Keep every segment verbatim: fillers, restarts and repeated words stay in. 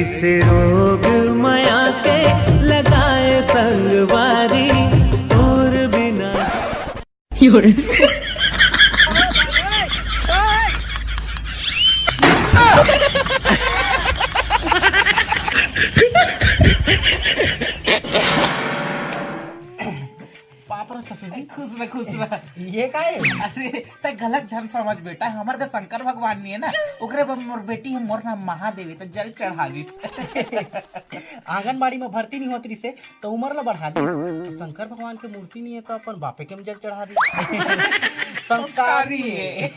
से रोग मया के लगाए संगवारी, तोर बिना। बाप रे ससुर जी, खुश रह, खुश रह। ये का है? अरे, तै गलत झन समझ बेटा, हमर का शंकर भगवान नहीं है ना, ओकरे बर मोर बेटी है, मोर नाम महादेवी, तो जल चढ़ा दिस। आंगनबाड़ी में भर्ती नहीं होत रिसे, तो उम्र ला बढ़ा दिस। तो शंकर भगवान के मूर्ति नहीं है, तो अपन बापे के में जल चढ़ा दिस। संस्कार नहीं है।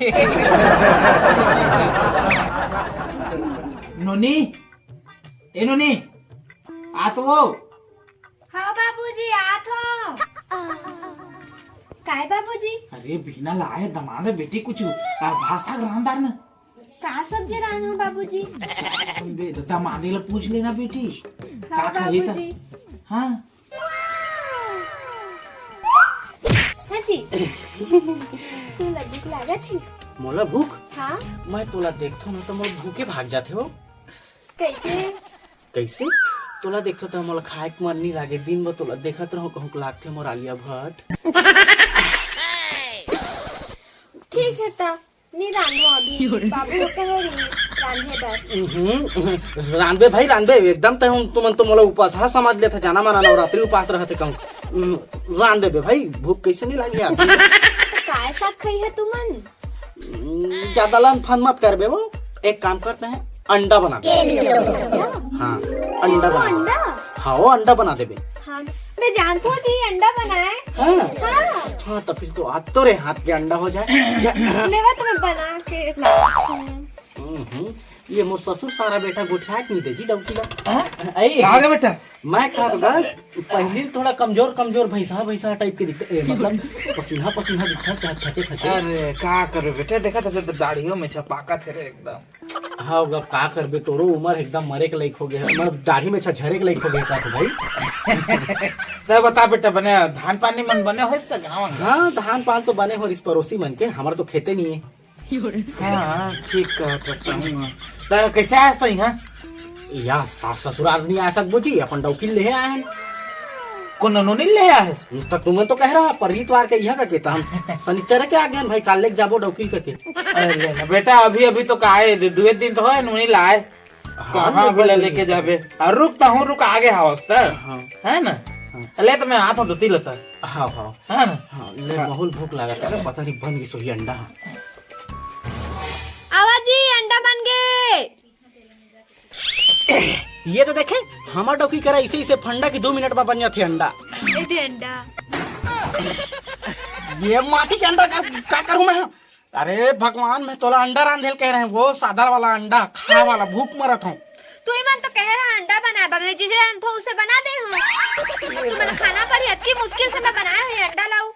नोनी, ए नोनी, आ तो वो। हाँ बाबूजी, आत हो। काय बाबूजी? अरे बिना लाए दमाद बेटी कुछ आ, भाषा रांधदार न। का सब्जी रांधो बाबूजी? बे, दमादे ला पूछ लेना बेटी। हाँ का खाही त? बाबूजी। हाँ। हाँ जी। तू लड्डू लागत है? मोला भूख? हाँ। मैं तोला देखथो ना तो मोर भूखे भाग जाथे हो। कैसे? कैसे? तोला देखथो त मोला खाए के मन नहीं लागे, दिन भर तोला देखत रहो, कहूँ के लागथे मोर आलिया भट्ट। ठीक है त, नहीं रांधो अभी। बाबू हो कहे रही रांधे बर। हम्म, रांधबे भाई, रांधबे। एकदम तै हम, तुमन तो मोला उपास हा समझ लेथे, जाना माना नवरात्रि उपास रहथे कहूँ। हम्म, रांधबे भाई, भूख कैसे नहीं लागी यार? तो काय साग खाई है तुमन? हम्म, ज्यादा लन फन मत करबे वो। एक काम करते हैं, अंडा बना दे। हाँ, अंडा तो बना दे। अंडा? हाँ, वो अंडा बना देबे। हाँ, मैं जानता हूँ जी, अंडा बनाए। हाँ? हाँ। हाँ, तो फिर तो आज तोरे हाथ के अंडा हो जाए। जा। लेवा तो मैं बना के लाती हूँ। हम्म, ये मोर ससुर सारा बेटा गोठिया के नहीं दे जी डौकी ला। हाँ? आई। कहाँ गए बेटा? मैं कहा तो गा, पहली थोड़ा कमजोर कमजोर भैंसा भैंसा टाइप के दिखते, ए, मतलब पसीना पसीना दिखता है थके थके। अरे का करे बेटा, देखा था जब दाढ़ियों में छपाका थे रे एकदम। हाँ, अब का करबे, तोरो उम्र एकदम मरे के लायक हो गया है, मतलब दाढ़ी में छझरे के लायक हो गया का तो भाई। तो बता बेटा, बने धान पानी मन बने होइस का गाँव में? हाँ, धान पान तो बने हो रिस पड़ोसी मन के, हमर तो खेते नहीं है। हाँ, ठीक कहत हस तहूँ। त कैसे आयस त इहाँ? या सास ससुराल नहीं आ सकबो जी, अपन डौकी ले आए हैं। कोनो नोनी ले आए हस? त तुमन तो कह रहा, पर इतवार के इहाँ का के, त हम सनिचर के आ गए भाई, काले के जाबो डौकी के। अरे ले ना बेटा, अभी, अभी तो का है, दु-, दुए दिन तो होए, नोनी लाए। हाँ, कहाँ ले बोला बोल लेके दे। जाबे? अरे रुक, तहूँ रुक, आगे हवस त। हाँ। है ना? हाँ। ले त मैं आत हूँ, धोती लता। हाँ, हाँ। है ना? हाँ, ले, हाँ। बहुत भूख लागत है, पता नहीं बन गई सोही अंडा। आवा जी, अंडा बन गए। ये तो देखे, हमर डौकी करा इसे, इसे फंडा की दो मिनट में बन जाते अंडा। ए दे अंडा। ये माटी के अंडा का, का करूँ मैं? अरे भगवान, मैं तोला अंडा रांधे ल कह रहे हैं, वो सादा वाला अंडा, खाए वाला, भूख मरत हूँ। तू ही मन तो कह रहा अंडा बनाए बर, मैं जिसे जानत हूँ उसे बना दे हूँ। तुमन खाना पड़ी, अतकी मुश्किल से मैं बनाए हूँ ये अंडा लाऊ।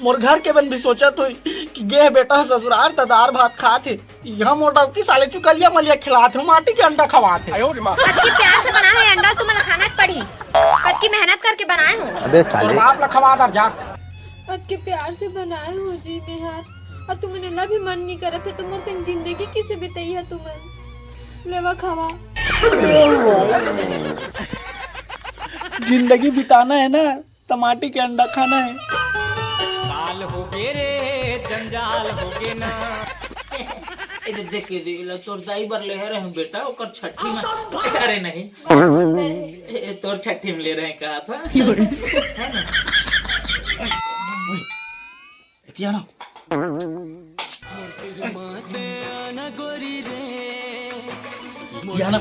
मोर घर के मन भी सोचत होई कि गे बेटा ससुराल त दार भात खात हे, यहाँ मोर डौकी साले चुकलिया मलिया खिलात हे, माटी के अंडा खवात हे। अतकी प्यार से बनाए हूँ ये अंडा, तुमन खाना पड़ी, अतकी मेहनत करके बनाए हूँ। अबे साले। तोर बाप ला खवा दर जा। अतके प्यार से बनाए हो जी मेहर, अउ तुमन एला भी मन नहीं करत है, तो मोर संग जिंदगी किसे बिताई है तुमन? लेवा खावा। जिंदगी बिताना है ना, त माटी के अंडा खाना है। साल हो गे रे, जंजाल हो गे ना। ए दे, देख के दे, ला तोर दाई बर ले रहे हैं बेटा, ओकर छठी में। अरे नहीं। ए, तोर छठी में ले रहे हैं कहा था। है ना? एतिया ना। एतिया ना।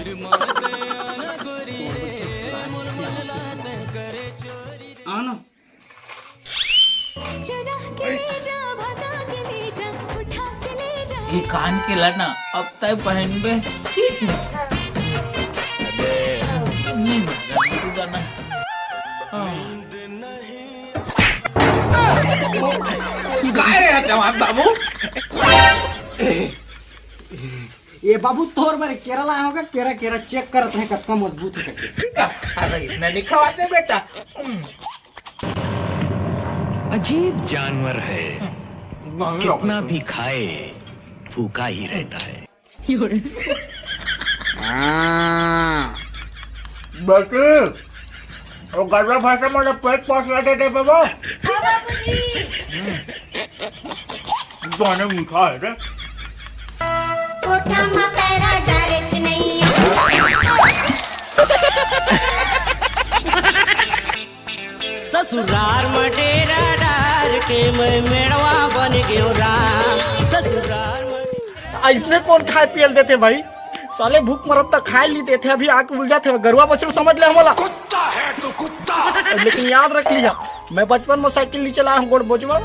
आना। चुरा के ले जा, भगा के ले जा, उठा के ले जा। ये कान के लड़ ना, अब तय पहनबे, ठीक है। अबे, नहीं मांगा, तू जाना। काय रे जवान बाबू? ये बाबू तोर बर केरा लाया होगा, केरा, केरा चेक करत रहे कतका मजबूत है करके। अरे इसने नहीं खवाते बेटा। अजीब जानवर है, कितना भी खाए, भूखा ही रहता है। हाँ। बेटी, वो गलवा भाषा में पेट पहुंचला दे दे बाबू। हाँ बाबूजी। गाने मीठा है रे। कोठा में पैरा डारे के नहीं। ससुराल में डेरा डार के मैं मेड़वा बन गयो राम। ससुराल में अइसने कोन खाय पिये ल देथे भाई? साले भूख मरत त खाय ल नइ देथे, अभी आके उलझत हे, गरुवा बछरू समझ ले हमला। कुत्ता है तू, कुत्ता। लेकिन याद रख लिहा, मैं बचपन में साइकिल नइ चलाय हंव गोड़ बोजवा,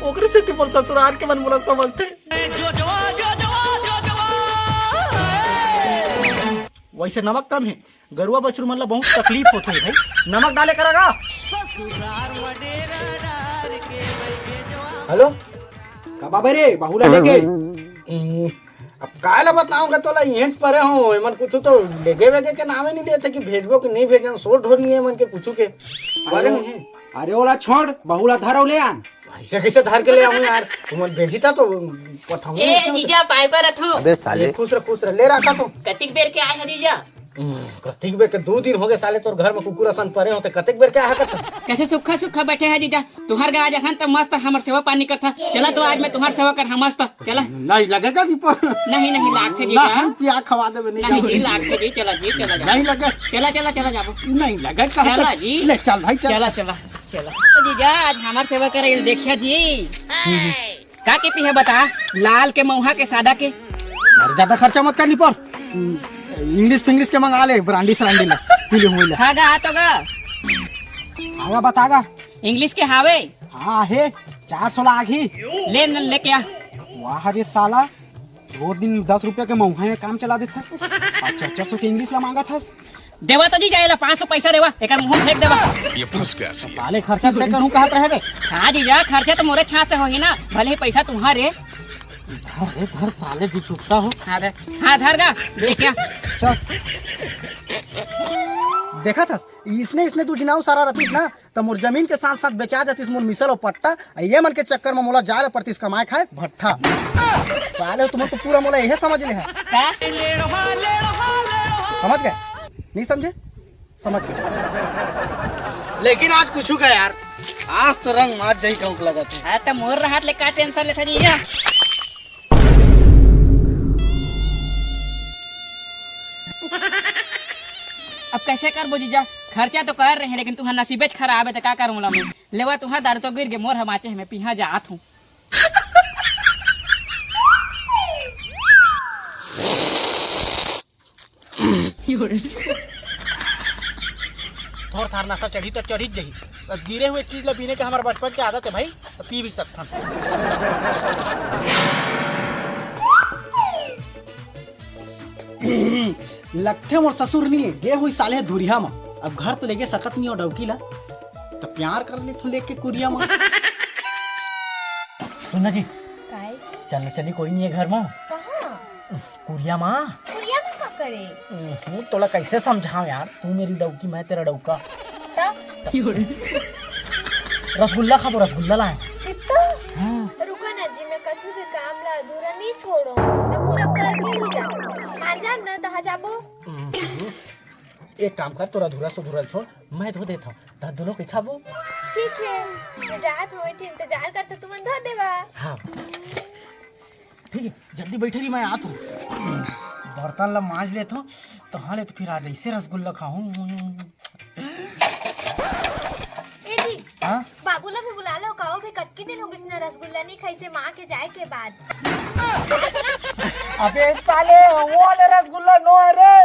ओकरे सेती मोर ससुराल के मन मोला समझथे। वइसे नमक कम हे, गरुवा बछरू मन ला बहुत तकलीफ होथे भाई, नमक डाले करा गा। हेलो, का बाबा रे, बहू ला लेके? हम्म, अब काय ला बतावंव गा तोला, इहेंच परे हों, एमन कुछु तो लेगे वेगे के नामे नइ लेथे कि भेजबो कि नइ भेजन, सोर ढोर नइ हे एमन के कुछु के। परे हों। अरे ओला छोड़, बहू ला धर अउ ले आन। अइसे कइसे धर के ले आहूं यार, तुमन भेजही त तो पठाहूं। ए जीजा, पाय परत हों। अबे साले। खुश रह, खुश रह, ले रखा तो। कतिक बेर के आय हो जीजा? हम्म, कतिक बेर के, दू दिन होगे साले तोर घर में कुकुर असन परे हों, ते कतिक बेर के आय हो कथस? कइसे सुक्खा सुक्खा बइठे हस जीजा? तुंहर गा जहन त मस्त हमर सेवा पानी करथा। चला तो आज मैं तुंहर सेवा करहूं मस्त। चला। नइ लगे का कि पर नहीं, नहीं, लागथे जीजा। ना, हम पिया खवा देबे, नइ नहीं जाबे। जी, लागथे जी, चला जी, चला जा। नइ लगे। चला, चला, चला जाबो। नइ लगे, चला जी। ले चल भाई, चल। चला, चला, चला। तो जीजा, आज हमर सेवा करे ल देखिया जी। का के पीहे बता, लाल के, मउहा के, सादा के? अरे, जादा खर्चा मत कर ली पर। English फिंग्लिश के मंगा ले, ब्रांडी सरांडी ला, पी ले हुई ला। हाँ गा, आ तो गा। आगा बता गा। English के हावे? हाँ हे, चार सौ ला आगी। ले न, लेके आ। वाह रे साला, दो दिन दस रुपया के मउहा में काम चला देथे। अच्छा, चार सौ के English ला मांगत हस। देवा तो जीजा, एला पाँच सौ पैसा देवा, एकर मुंह फेंक देवा। ये फंस गया सी। साले खर्चा तय करहूं कहत रहे बे। हाँ जीजा, खर्चा तो मोरे छात से होही ना, भले ही पैसा तुम्हारे। धर रे, धर साले जी, चुपता हो। हाँ धर, हाँ धर गा, देख क्या। चल। देखा था, इसने, इसने तू जिनाऊ सारा रतिस ना, त मोर जमीन के साथ साथ बेचा जातिस मोर मिसल अउ पट्टा। अउ ये मन के चक्कर में मोला जाय ल पड़तिस कमाय खाय भट्ठा। साले तुमन तो पूरा मोला यही समझ ले है। का? समझ गए? नहीं समझे? समझ गए। लेकिन आज कुछ का यार, आज तो रंग मार जाही कहूं लगत है। हाँ, त मोर रहत ले का tension लेथस जीजा? अब कइसे करबो जीजा? खर्चा तो कर रहे हैं, लेकिन तुंहर नसीबेच खराब है, त का करूं ला मैं? लेवा तुंहर दारू तो गिर गे, मोर ह बांचे हे, मैं पीहा जात हूं। थोर थार नशा चढ़ी त चढ़ी जाही। अब गिरे हुए चीज ला बीने के हमर बचपन के आदत है भाई, त पी भी सकथन। लगथे मोर ससुर नइ हे, गे होही साले धुरिहा म। अब घर तो लेगे सकत नइ हो डौकी ला, त प्यार कर लेथों लेके कुरिया म। सुन ना जी, काय जी? चल ना चली, कोई नइ हे घर म। कहाँ? कुरिया म। कुरिया म का करे? हम्म, तोला कइसे समझावं यार, तू मेरी डौकी, मैं तेरा डौका। त? रसगुल्ला खाबो, रसगुल्ला लाए। सित्तो? हाँ। रुको ना जी, मैं कछु भी काम ला अधूरा नइ छोड़ों, मैं पूरा करके ही जाथों। मान जा ना, तहाँ जाबो। हम्म, एक काम कर, तोर अधूरा सुधूरा छोड़, मैं धो देथों, तहाँ दोनों के खाबो। ठीक है, मैं जात हूँ, इंतजार करता, तुमन धो देवा। हाँ। ठीक है, जल्दी बैठे रही, मैं आत हूँ। बर्तन ला मांज लेथों, तहाँ ले तो फिर आज ऐसे रसगुल्ला खाहूँ। ए जी, हाँ? बाबू ला भी बुला लो, कहो भी कतकी दिन हो गइस ना रसगुल्ला नइ खाइसे माँ के जाए के बाद। अबे साले, वो वाले रसगुल्ला नो है रे।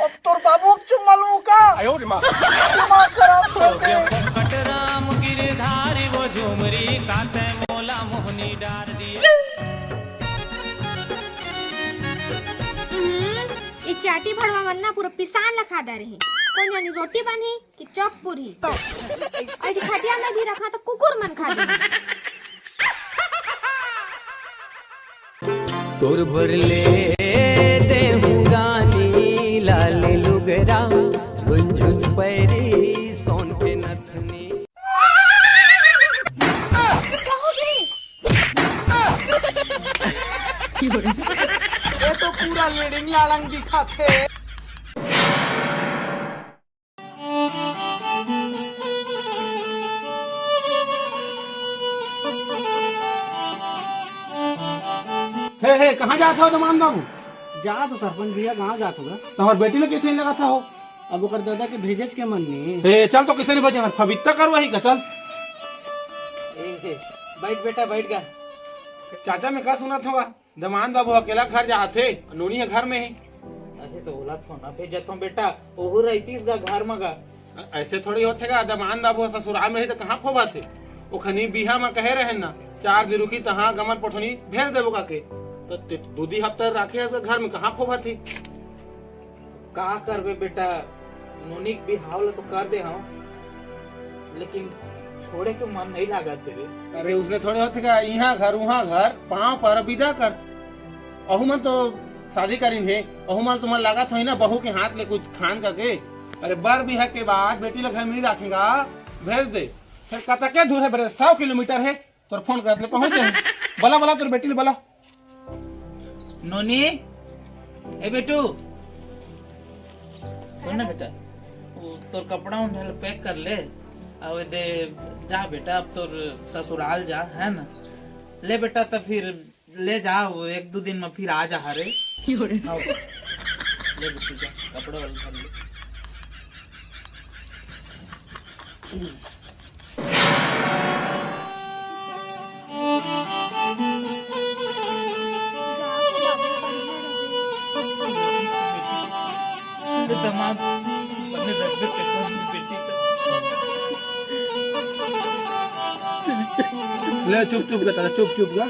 अब तोर बाबू के चुम्मा लूं का? आयो रे माँ। दिमाग खराब कर दे। संकट राम गिरधारी वो झुमरी काते मोला मोहनी डार दिए। हम्म, ई चाटी भड़वा मन ना पूरा पिसान ला खा डारे हे। कोन जानी रोटी बनही कि चौक पूरी। अरे खटिया में भी रखा तो कुकुर मन खा दे। तोर बर ले दे हूँ गानी लाल लुगरा, झुनझुन पैरी सोन के नथनी। ये तो पूरा लालंग दिखत हे। हे, हे, कहाँ जात हो दमान बाबू? जात हो सरपंच भैया, गाँव जात हो गा। तो हमार बेटी ला कइसे नइ लगाथा हो? अब ओकर दादा के भेजेच के मन नइ हे। चल तो कइसे नइ भेजे, हमार फबित्ता करवाही का, चल। ए, हे, बइठ बेटा, बइठ गा। चाचा, मैं का सुनत हों गा? दमान बाबू अकेला घर जात हे, नोनी ह घर में हे। अरे तो ओला थोड़ा भेजत हों बेटा, ओहू रहितिस गा घर म गा। अइसे थोड़ी होथे गा, दमान बाबू ह ससुराल में हे त कहाँ फोबत हे? ओखनी बिहा म कहे रहेन ना, चार दिन रुकही तहाँ गमन पठोनी भेज देबो काके। त ते दू दी हफ्ता राखे हस घर में, कहाँ फोबत हे? का करबे बेटा, नोनी के बिहाव ल तो कर दे हंव, लेकिन छोड़े के मन नइ लागत हे रे। अरे, उसने थोड़े होथे का, इहाँ घर, उहाँ घर, पाँव पर बिदा कर। अहू मन तो शादी करिन हे, अहू मन तुमन लागत होही ना, बहू के हाथ ले कुछ खान करके। अरे, बर बिहा के बाद बेटी ल घर में नइ राखे गा, भेज दे। फेर कतके दूर हे बरे, सौ किलोमीटर हे। तोर फोन करत ले पहुंच जाही। बला, बला, तोर बेटी ले बला। नोनी, ए बेटू, सुन ना बेटा, वो तोर कपड़ा उन्हें पैक कर ले, अब दे जा बेटा, अब तोर ससुराल जा, है ना? ले बेटा, तो फिर ले जा, वो एक दो दिन में फिर आ जा रे। हाँ। ले बेटू जा, कपड़ा वाला धर ले। ले चुप चुप गा, चुप चुप गा।